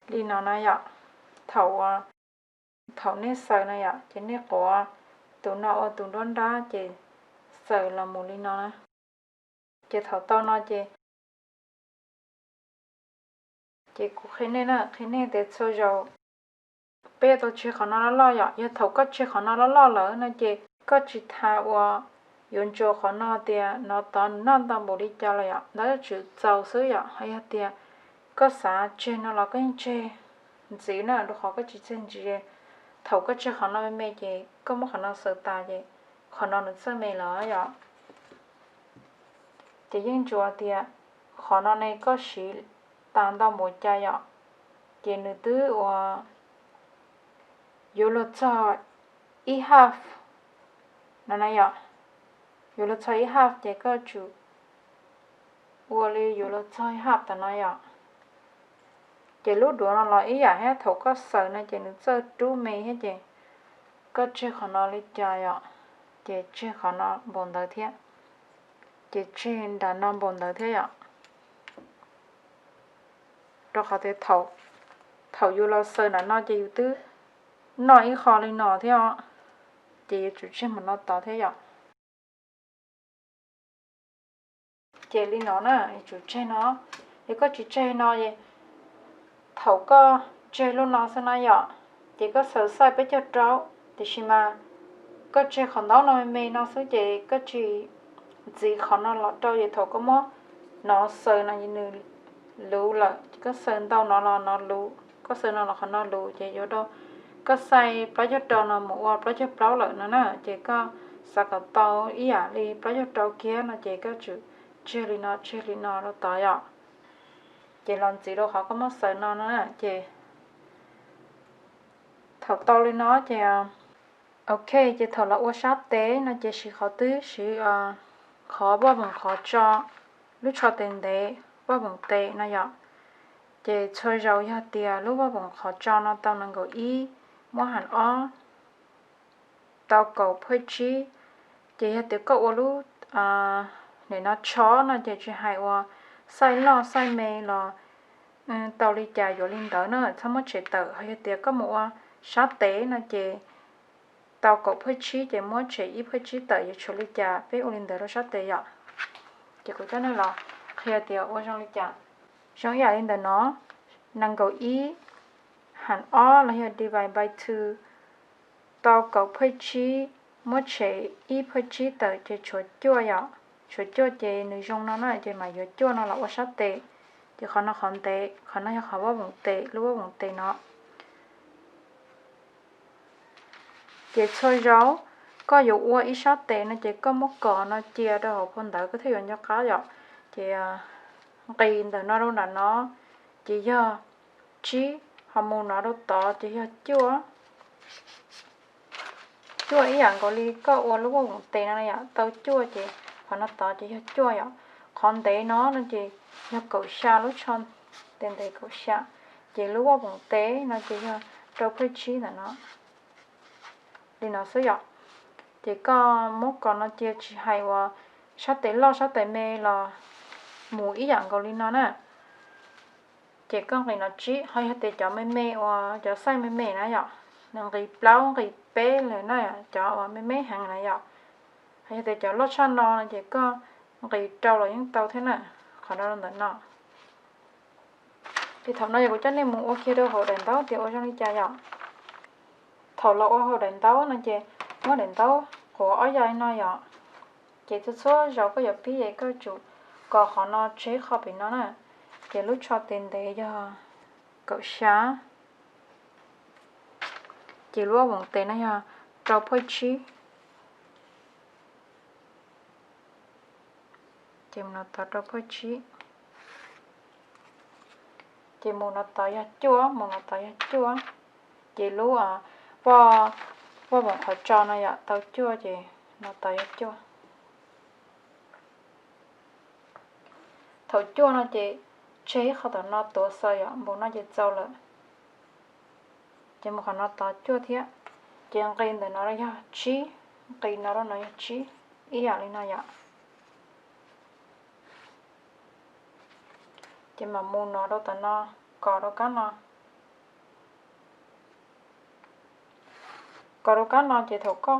Li no na yom, thaum, thaum nej xaws no yom ces nej quav tus no ua tus nruab nrab ces xaws los mus li no na. Ces thaum tau no ces, ces kuv qhia nej na, qhia nej tias txhua zaus peb yuav tau tseg qhov no loj loj yom. Yog thaum koj tseg qhov no loj loj lawm no ces koj tsis tas uas yuav ntsuas qhov no tias nov tod nws noj ntau npaum li cas los yom, ntawd tsum txaus xwb yom. Ho yog tias koj xav tseg no los koj yeej tseg ntxiv na, rau qhov koj tsis tseg ntxiv, thaum koj tseg qhov no me me ces koj muab qhov no xaws tas ces qhov no nws txawj me lawm yom. Ces yeej ntsuas tias qhov no ne koj siv tas ntau npaum cas yom, ces nws twb ua yuav luag txog ib half no na yom. Yuav luag txog ib half ces koj tsum ua li yuav luag txog ib half tam no yom. Ces lub duav no los ib yam thiab, thaum koj xaws no ces nws txawj rub me thiab ces koj tseg qhov no li cas yom, ces tseg qhov no npaum ntawd thiab, ces tseg nram no npaum ntawd thiab yom. Rau qhov tias thaum yus los xaws nram no ces yus twb noj ib qho li no thiab os. Ces yuav tsum tseg mus no tod thiab yom. Ces li no na, yuav tsum tseg no. Yog koj tsis tseg no es thaum koj tseg lub no xwb na yom, ces koj xaws xaij peb caug rau, tiam sis mas koj tseg qhov ntaub no me me no xwb ces koj tsis ntxiv qhov no los rau, ces thaum koj muab no xaws no nws luv lawm, ces koj xaws ntau no los no luv, koj xaws no los qhov no luv, ces yuav rau koj xaij plaub caug rau no mus ua plaub caug plaub lawm no na, ces koj xav kom tau ib yam li plaub caug rau kiag no ces koj tsum tseg li no tseg li no rau tod yom. Ces los ntxiv rau qhov koj muab xaws no no na, ces thaum tau li no ces, ok, ces thaum los ua sab tes no ces siv qhov twg, siv qhov vaj voom qhov tso, lub tsho tes ntev vaj voom tes no yom. Ces txhua zaus yog tias lub vaj voom qhov tso no tau nees nkaum ib, muab hais ob, tau kaum phaj tsib, ces yog tias koj ua lub nim no tsho no ces tsis hais uas xaij loj xaij me los tau li cas yuav li ntawd na, txhob muab tshem tawm. Ho yog tias koj mus ua sab tes no ces tau kaum phaj tsib ces muab tshem ib phaj tsib tawm, yuav tshuav li cas peb ua li ntawd rau sab tes yom. Ces kuv coj nej los qhia tias ua zoo li cas. Zoo ib yam li ntawm no, nees nkaum ib hais ob los yog divide by two, tau kaum phaj tsib, muab tshem ib phaj tsib tawm ces tshuav cuaj yom. Tshuav cuaj ces nws zoo no na, ces mam yuav cuaj no los ua sab tes. Ces qhov no qhov ntev, qhov no yog qhov vaj voom tes, lub vaj voom tes no. Ces txhua zaus koj yuav ua ib sab tes no ces koj muab kos no cia rau hauv phau ntawv koj thiaj yuav nco qab yom. Ces nqis ntawm no rau nram no ces yog tsib, ho mus no rau tod ces yog cuaj. Cuaj ib yam nkaus li koj ua lub vaj voom tes no yom, tau cuaj ces qhov no tod ces yog cuaj yom. Qhov ntev no no ces yog kaum xya, lub tsho tes ntev kaum xya, ces lub vaj voom tes no ces yog rau phaj tsib ntawm no. Li no xwb yom. Ces koj muab kos no cia tsis hais uas sab tes loj sab tes me los mus ib yam nkaus li no na. Ces koj nqis no tsib, ho yog tias cov me me uas cov xaij me me na yom, nws nqis plaub nqis peb lawm na, cov uas me me heev na yom. Ho yog tias cov loj tshaj no no ces koj nqis rau los yeej tau thiab na, qhov no rau ntawm no. Ces thaum no yog kuv coj nej mus ua kiag rau hauv daim ntaub tias ua zoo li cas yom. Thaum los ua hauv daim ntaub no ces muab daim ntaub quav ob yam li no yom. Ces txhua txhua zaus koj yuav pib es koj tsum kos qhov no tseg qhov pem no na. Ces lub tsho tes ntev yog kaum xya, ces lub vaj voom tes no yog rau phaj tsib. Ces mus no tod rau phaj tsib, ces mus no tod yog cuaj, mus no tod yog cuaj. Ces lub vaj voom qhov tso no yom tau cuaj ces no tod yog cuaj. Thaum cuaj no ces tseg ib qho tom no tuav xaws yom, npaum no ces txaus lawm. Ces mus qhov no tod cuaj thiab. Ces nqis ntawm no yog tsib, nqis no rau no yog tsib, ib yam li no yom. Ces mam mus no rau tom no, kos rau kab no. Kos rau kab no ces thaum koj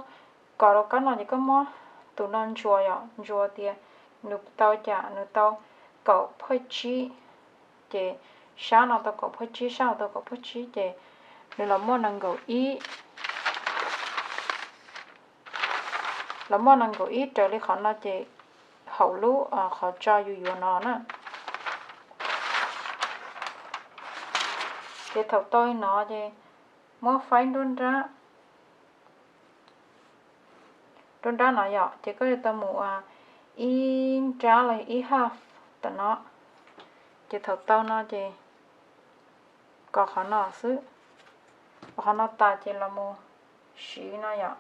kos rau kab no ces koj muab tus no ntsuas yom, ntsuas tias nws tau cas, nws tau kaum phaj tsib, ces sab no tau kaum phaj tsib, sab no tau kaum phaj tsib ces nws los muaj nees nkaum ib, los muaj nees nkaum ib raws li qhov no ces hauv lub qhov tso yus yuav no na. Ces thaum tau li no ces muab faib nruab nrab, nruab nrab no yom, ces koj yuav tau mus ib nrab los ib half tom no. Ces thaum tau no ces kos qhov no xwb, kos qhov no tas ces los mus siv no yom.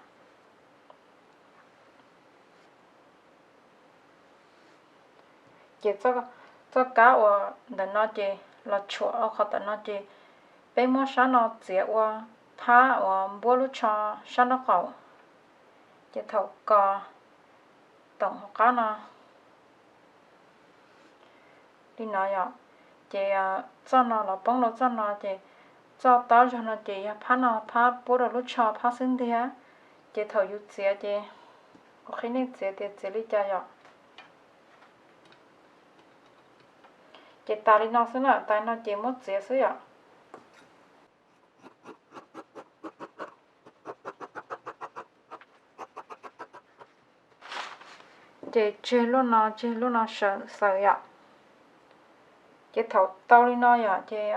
Ces txoj kab uas ntawm no ces los tshuam qhov tom no ces peb muab sab no txiav ua phab uas npuab lub tsho sab nraub qaum. Ces thaum kos toom hauv qab no li no yom, ces txoj no los poob rau txoj no ces txoj taub zog no ces yog phab no phab puab rau lub tsho phab xub ntiag. Ces thaum yus txiav ces kuv qhia nej txiav tias txiav li cas yom. Ces tas li no xwb na, tas no ces muab txiav xwb yom. Ces tseg lub no, tseg lub no xaws yom. Ces thaum tau li no yom ces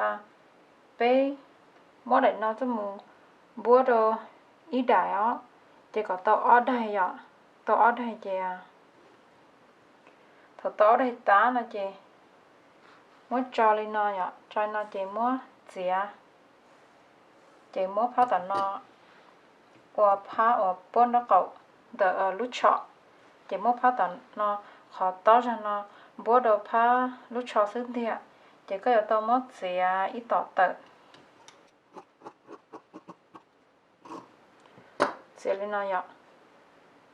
peb muab daim no coj mus npuab rau ib daim os, ces kom tau ob daim yom, tau ob daim ces thaum tau ob daim tas no ces muab tso li no yom, tso li no ces muab txiav, ces muab phab tom no ua phab uas puab nraub qaum ntawm lub tsho, ces muab phab tom no qhov taub zog no npuab rau phab lub tsho xub ntiag, ces koj yuav tau muab txiav ib tom tawm. Txiav li no yom,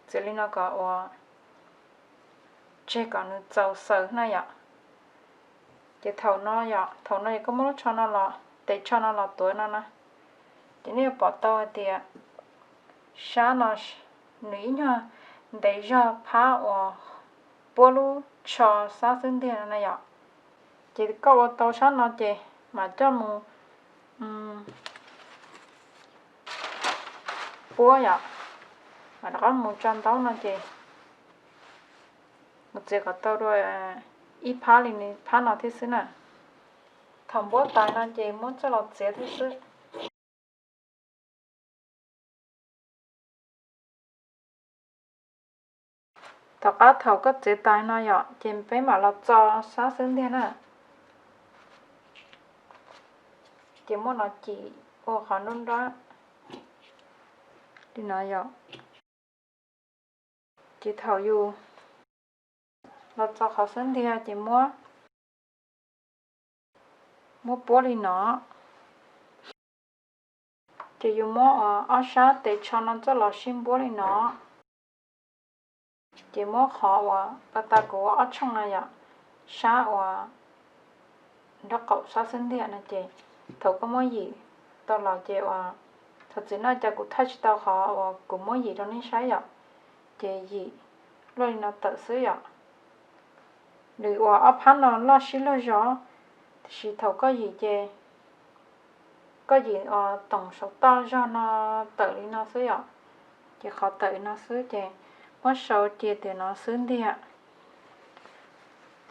txiav li no kom ua tseg kom nws txaus xaws na yom. Ces thaum no yom, thaum no yog koj muab lub tsho no los, tes tsho no los tuav no na, ces nej yuav pom tau hais tias sab no nws ib nyuag ntev zog phab uas puab lub tsho sab xub ntiag no na yom. Ces koj ua tau sab no ces mam coj mus puab yom, mam rov qab mus tso ntaub no ces mus txiav kom tau dua ib phab li phab no thiab xwb na. Thaum npuab tas no ces muab coj los txiav thiab xwb. Tom qab thaum koj txiav tas no yom, ces peb mam los txo sab xub ntiag na. Ces muab no cim ua qhov nruab nrab li no yom. Ces thaum yus los txo qhov xub ntiag ces muab, muab puab li no. Ces yus muab ob sab tes tsho no coj los sib npuab li no. Ces muab qhov uas pas tas kuv ua ob tshooj no yom, sab uas nraub qaum sab xub ntiag no ces thaum koj muab yim tau los ces uas, thov txim no cas kuv thaij tsis tau qhov uas kuv muab yim rau nej saib yom, ces yim luaj li no tawm xwb yom. Nws uas ob phab no loj sib luag zog, tiam sis thaum koj yim ces koj yim uas toom saum toj zog no tawm li no xwb yom. Ces qhov tawm li no xwb ces muab sau cia tias no xub ntiag,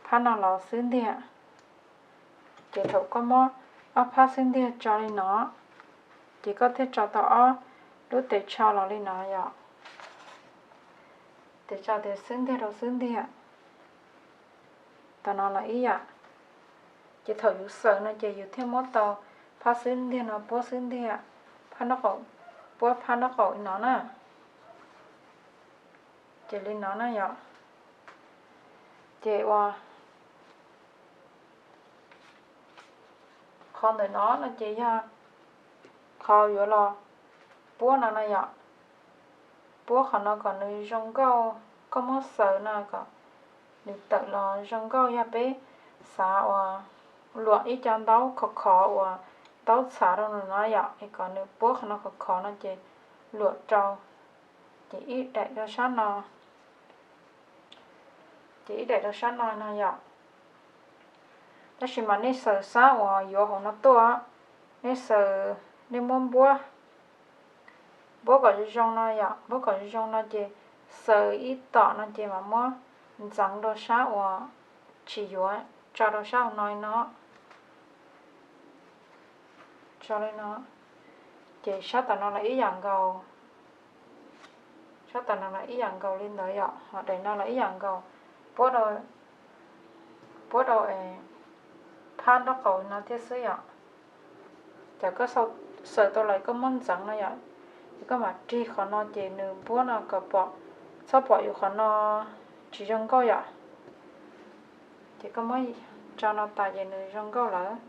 phab no los xub ntiag. Ces thaum koj muab ob phab xub ntiag tso li no, ces koj thiaj tso tau ob lub tes tsho los li no yom. Tes tsho tias xub ntiag rau xub ntiag, tam no los ib yam. Ces thaum yus xaws no ces yus thiaj muab tau phab xub ntiag no puab xub ntiag, phab nraub qaum puab phab nraub qaum li no na. Ces li no na yom. Ces ua qhov ntawm no no ces yog qhov yuav los puab no no yom. Puab qhov no kom nws zoo nkauj, koj muab xaws no kom nws tawm los zoo nkauj. Yog peb xav uas luam ib co ntaub khov khov uas ntaub txhav rau no yom, es kom nws puab qhov no khov khov no ces luam rau, ces ib daim rau sab no, ces ib daim rau sab no no yom. Tab sis mas nej xaws sab uas yuav hauv no tuaj, nej xaws, nej muab npuab, npuab kom zoo zoo no yom, npuab kom zoo zoo no ces xaws ib tom no ces mam muab ntxeev rau sab uas tsis yuav, tso rau sab hauv no li no. Tso li no, ces sab tom no los ib yam nkaus, sab tom no los ib yam nkaus li ntawd yom, ho daim no los ib yam nkaus, puab rau, puab rau phab nraub qaum no thiab xwb yom. Ces koj xaws tau lawm koj muab ntxeev no yom, ces koj mam rig qhov no ces nws npuab no kom pom, txhob pom yus qhov no tsis zoo nkauj yom. Ces koj muab tso no tas ces nws zoo nkauj lawm.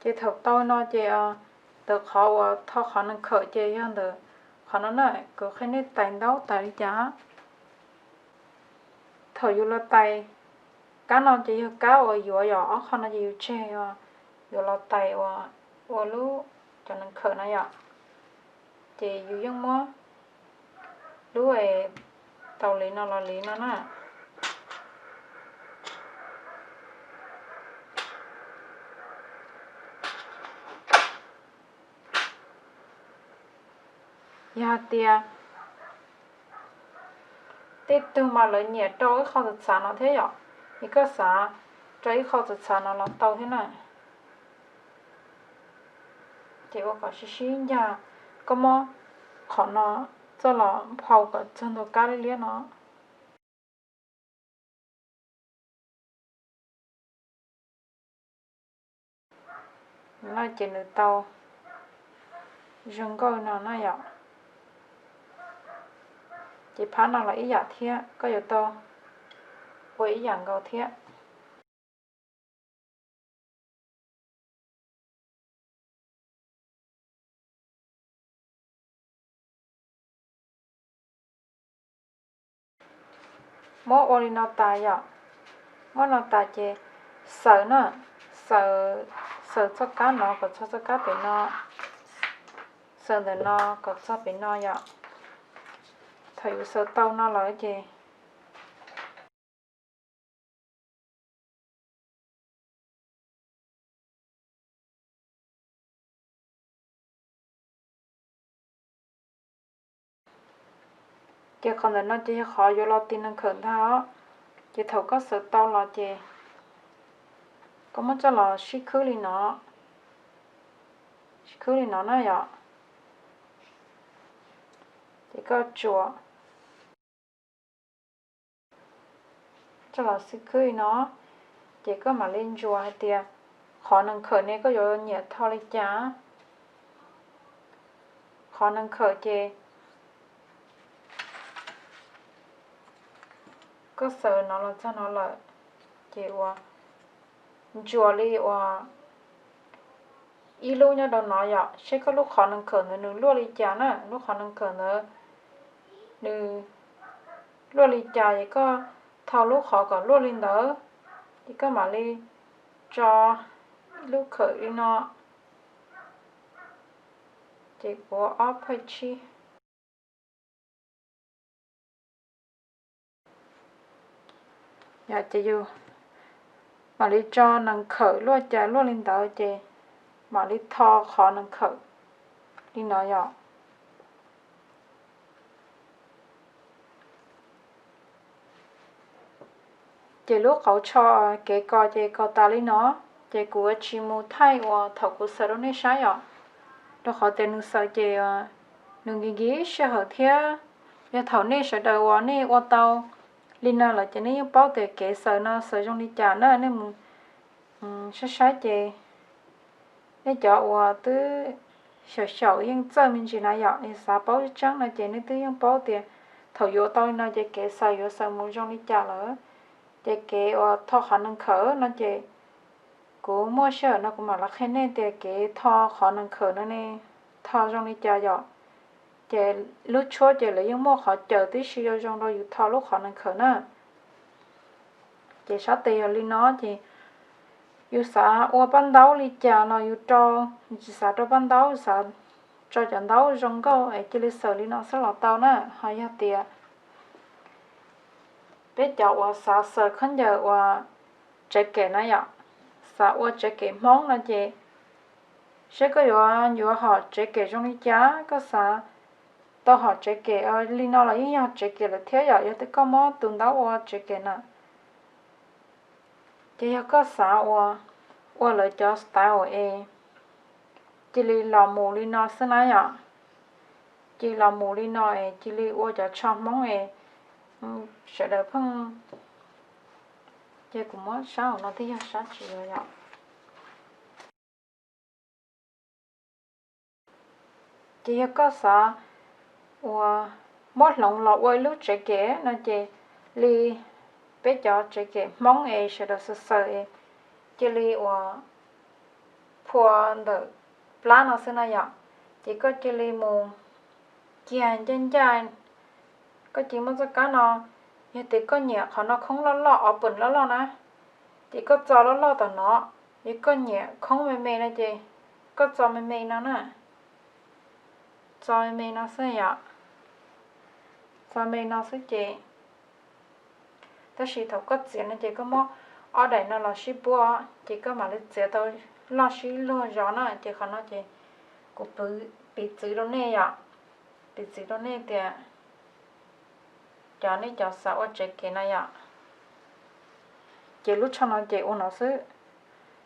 Ces thaum tau no ces ntawm qhov uas tho qhov nees khawm ces yog ntawm qhov no na, kuv qhia nej tais ntaub tais li cas. Thaum yus los tais Kab no ces yog kab uas yuav yom, ob qho no ces yus tseg, yuav los tais ua, ua lub cov nees khawm no yom. Ces yus yeej muab lub es tau li no los li no na. Yog hais tias tej tug mas lawv nyiam rau ib qho txhav txhav no thiab yom, es koj xav rau ib qho txhav txhav no los tau thiab na. Ces ua kom sib sib ncag, koj muab qhov no txoj los phau kom txog ntua kab liab liab no. No ces nws tau zoo nkauj no na yom. Ces phab no los ib yam thiab, koj yuav tau ua ib yam nkaus thiab. Muab ua li no tas yom, muab no tas ces xaws na, xaws, xaws txoj kab no kom txog txoj kab pem no, xaws ntawm no kom txog pem no yom. Thaum yus xaws tau no lawm ces ces qhov ntawm no ces yog qhov yuav los tis nees khawm ntag os. Ces thaum koj xaws tau los ces koj muab coj los sib khwb li no, sib khwb li no na yom. Ces koj tsuas coj los sib khwb li no, ces koj mam li ntsuas hais tias qhov nees khawm ne koj yuav nyiam tho li cas. Qhov nees khawm ces koj xaws no los txog no lawm, ces ua ntsuas li uas ib lub nyob rau no yom, seb koj lub qhov nees khawm ntawd nws luaj li cas na, lub qhov nees khawm ntawd nws luaj li cas ces koj tho lub qhov kom luaj li ntawd, ces koj mam li tso ib lub khawm li no, ces kuv ob phav tsib. Yog ces yus mam li tso nees khawm luaj cas luaj li ntawd ces mam li tho qhov nees khawm li no yom. Ces lub qauv tsho kev kos ces kos tas li no, ces kuv tsis mus thaij uas thaum kuv xaws rau nej saib yom, rau qhov tias nws xaws ces nws nkis nkis sij hawm thiab. Yog thaum nej sawv daws uas nej ua tau li no lawm ces nej yeej paub tias kev xaws no xaws zoo li cas na, nej mus saib saib ces nej cov uas twb xyaum xyaum yeej txawj me ntsis na yom, xav paub tseeb no ces nej twb yeej paub tias thaum yuav tau li no ces kev xaws yuav xaws mus zoo li cas lawm. Ces kev uas tho qhov nees khawm no ces kuv muaj sij hawm no kuv mam los qhia nej tias kev tho qhov nees khawm no ne tho zoo li cas yom. Ces lub tshuab ces lawv yeej muaj qhov caws tib si zoo zoo rau yus tho lub qhov nees khawm na. Ces sab tes yog li no ces yus xav ua paj ntaub li cas los yus rau, yus tsis xav rau paj ntaub, xav tso cov ntaub zoo nkauj es cia li xaws li no xwb los tau na. Ho yog tias peb cov uas xav xaws khaub ncaws uas tsev kem na yom, xav ua tsev kem Hmoob no ces seb koj yuav yuav hom tsev kem zoo li cas, koj xav tau hom tsev kem li no los yeej yog tsev kem lawm thiab yom, yog tias koj muab tus ntaub ua tsev kem na. Ces yog koj xav ua, ua lawv cov style es cia li los mus li no xwb na yom. Cia li los mus li no es cia li ua cov tsho Hmoob es sawv daws pheej, ces kuv muab sab hauv no twb yog sab tsis yog yom. Ces yog koj xav ua, muab hloov los ua ib lub tsev kem no ces li peb cov tsev kem Hmoob es sawv daws xaws xaws es cia li ua phua ntawm plab no xwb na yom. Ces koj cia li mus kiag ncaj ncaj, koj cia li muab txoj kab no, yog tias koj nyiam qhov no khoob loj loj, ob pwm loj loj na, Ces koj txo loj loj tom no, yog koj nyiam khoob me me no ces koj txo me me no na, txo me me no xwb yom, txo me no xwb ces, tab sis thaum koj txiav no ces koj muab ob daim no los sib puab, ces koj mam li txiav tau loj sib luag zog na, ces qhov no ces kuv piv txwv rau nej yom, piv txwv rau nej tias cov nej cov xav ua tsev kev na yom. Ces lub tsho no ces ua no xwb,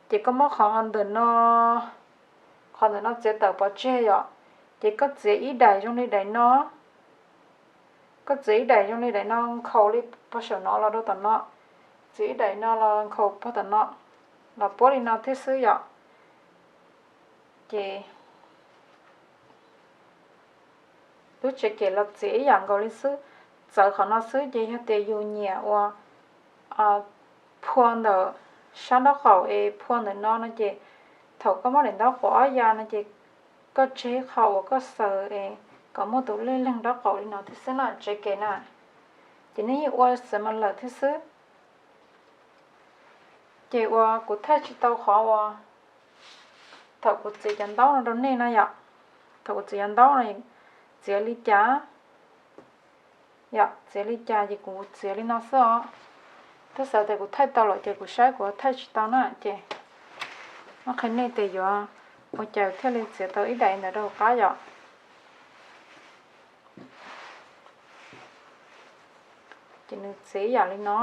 ces koj muab qhov ntawm no, qhov ntawm no txiav tawm pov tseg yom, ces koj txiav ib daim zoo li daim no, koj txiav ib daim zoo li daim no nkhaus li puag saum no los rau tom no, txiav ib daim no los nkhaus puag tom no, los puab li no thiab xwb yom. Ces lub tsev kev los txiav ib yam nkaus li xwb, txawv qhov no xwb, ces yog tias yus nyiam ua phua ntawm sab nraub qaum es phua ntawm no no ces thaum koj muab daim ntaub quav ob ya no ces koj tseg qho uas koj xaws es kom muaj tus lej leeg nraub qaum li no thiab xwb na, tsev kev na. Ces nej yeej ua xav mas lawm thiab xwb. Ces uas kuv thaij tsis tau qhov uas thaum kuv txiav cov ntaub no rau nej no yom, thaum kuv txiav cov ntaub no txiav li cas, yom, txiav li cas ces kuv txiav li no xwb os. Twb xav tias kuv thaij tau lawm ces kuv saib kuv thaij tsis tau na ces muab qhia nej tias yuav ua cas thiaj li txiav tau ib daim ntawd rau qab yom. Ces nws txiav ib yam li no,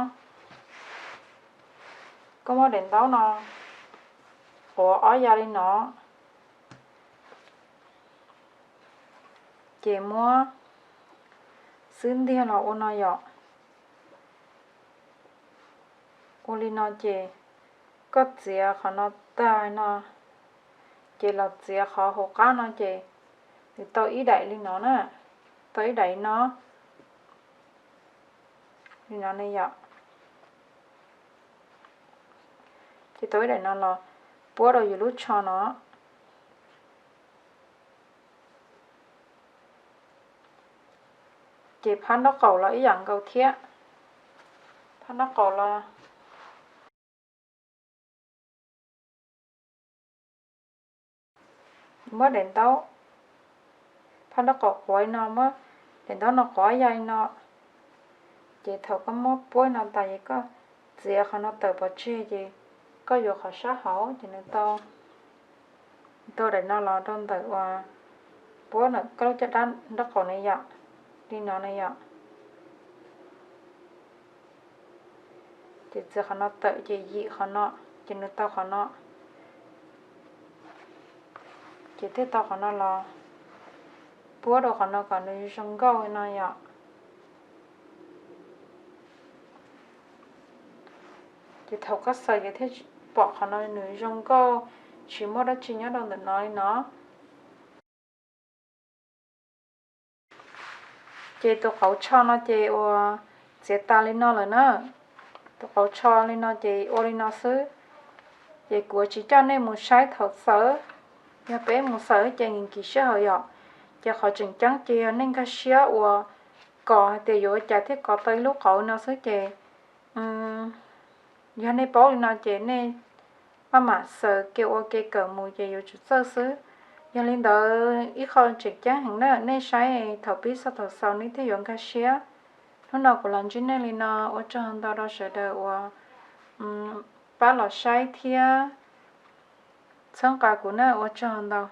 koj muab daim ntaub no quav ob ya li no, ces muab xwb ntiag los ua no yom. Ua li no ces koj txiav qhov no tag no, ces los txiav qhov hauv qab no ces nws tau ib daim li no na, tau ib daim li no, li no ne yom. Ces tau ib daim no los puab rau yus lub tsho no. Ces phab nraub qaum los ib yam nkaus thiab, phab nraub qaum los muab daim ntaub, phab nraub qaum quav li no, muab daim ntaub no quav ya li no. Ces thaum koj muab puab no tas ces koj txiav qhov no tawm pov tseg ces koj yuav qhov sab hauv ces nws tau, tau daim no los rau ntawm uas puab ntawm koj lub caj dab nraub qaum ne yom, li no ne yom. Ces txiav qhov no tawm ces yim qhov no, ces nws tau qhov no. Ces thiaj tau qhov no los puab rau qhov no kom nws zoo nkauj no yom. Ces thaum koj xaws ces thiaj pom qhov no nws zoo nkauj, tsis muaj dab tsi nyob rau ntawm no li no. Ces tus qauv tsho no ces uas txiav tas li no lawm na. Tus qauv tsho li no ces ua li no xwb. Ces kuv tsis coj nej mus saib thaum xaws, yog peb mus xaws ces nkim nkim sij hawm yom. Ces qhov tseem ceeb ces yog nej nkag siab uas kos hais tias yuav ua cas thiaj kos tau ib lub qauv no xwb ces yog nej paub li no ces nej maj mam xaws ke ua ke kawm mus ces yuav tsum txawj xwb. Yog li ntawd ib qho tseem ceeb heev na, nej saib thaum pib txog thaum xaus nej thiaj yuav nkag siab. Hnub no kuv los ntsib nej li no, ua tsaug ntau rau sawv daws uas pab los saib thiab txhawb nqa kuv na, ua tsaug ntau.